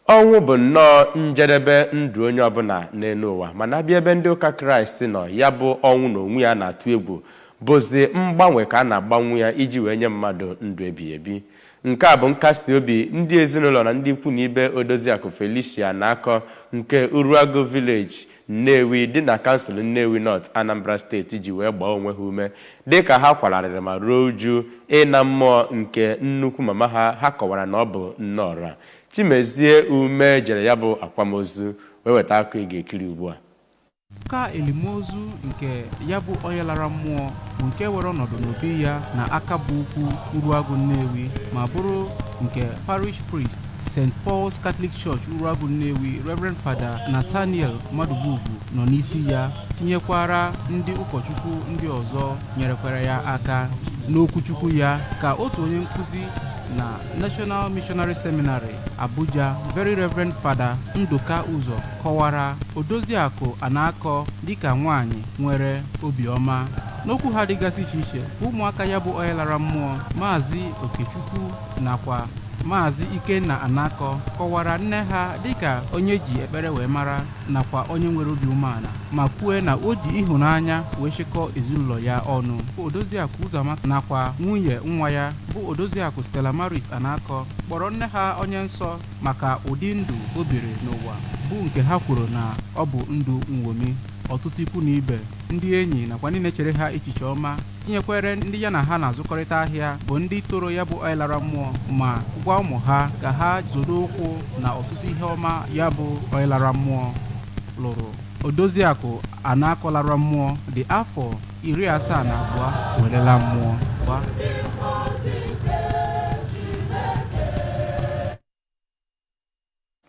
Ọnwụ bụ nnọọ njedebe ndụ onye ọbụla n'elu ụwa, mana abịa ebe ndị ụka Kraịst nọ, ya bụ ọnwụ na onwe ya na-atụ egwu bụzi mgbanwe ka a na-agbanwe ya iji wee nye mmadụ ndụ ebighị ebi. Nke a bụ nkasi obi ndị ezinụlọ na ndị ikwu na ibe Odoziakụ Felicia Anakọ nke Uruagu Village, Nnewi dị na kansụl Nnewi North, Anambra Steeti ji wee gbaa onwe ha ume dịka ha kwalarịrị ma ruo uju ịna mmụọ nke nnukwu mama ha ha kọwara na ọ bụ nneọra. Chimezie Ume jere ya bụ akwamozu wee weta akụkọ ị ga-ekiri ugbu a. Ụka elimozu nke ya bụ onye lara mmụọ bụ nke were ọnọdụ n'obi ya na Akabukwu, Uruagụ, Nnewi, ma bụrụ nke parish priest St. Paul's Catholic Church, Uruagụ, Nnewi, Reverend Father Nathaniel Madubugwu nọ n'isi ya, tinyekwara ndị ụkọchukwu ndị ọzọ nyerekwara ya aka. N'okwuchukwu ya ka otu onye nkụzi na National Missionary Seminary, Abuja, Very Reverend Father Nduka Ụzọ, kọwara Odoziakụ Anakọ dịka nwaanyị nwere obiọma. N'okwu ha dịgasị iche iche, ụmụaka ya bụ onye lara mmụọ, Maazị Okechukwu nakwa Maazị Ikenna Anakọ, kọwara nne ha dịka onye ji ekpere wee mara nakwa onye nwere obi umeala, ma kwue na o ji ịhụnanya wee chịkọọ ezinụlọ ya ọnụ. Odoziakụ Ụzọamaka nakwa nwunye nwa ya bụ Odoziakụ Stella Maris Anakọ kpọrọ nne ha onye nsọ maka ụdị ndụ o biri n'ụwa, bụ nke ha kwuru na ọ bụ ndụ nwomi. Ọtụtụ ikwu na ibe, ndị enyi nakwa ndị na-echere ha echiche ọma, tinyekwere ndị ya na ha na-azụkọrịta ahịa, bụ ndị toro ya bụ onye lara mmụọ ma gwa ụmụ ha ka ha zodo ụkwụ na ọtụtụ ihe ọma ya bụ onye lara mmụọ lụrụ. Odoziakụ Anakọ lara mmụọ dị afọ 72 werela mmụọ.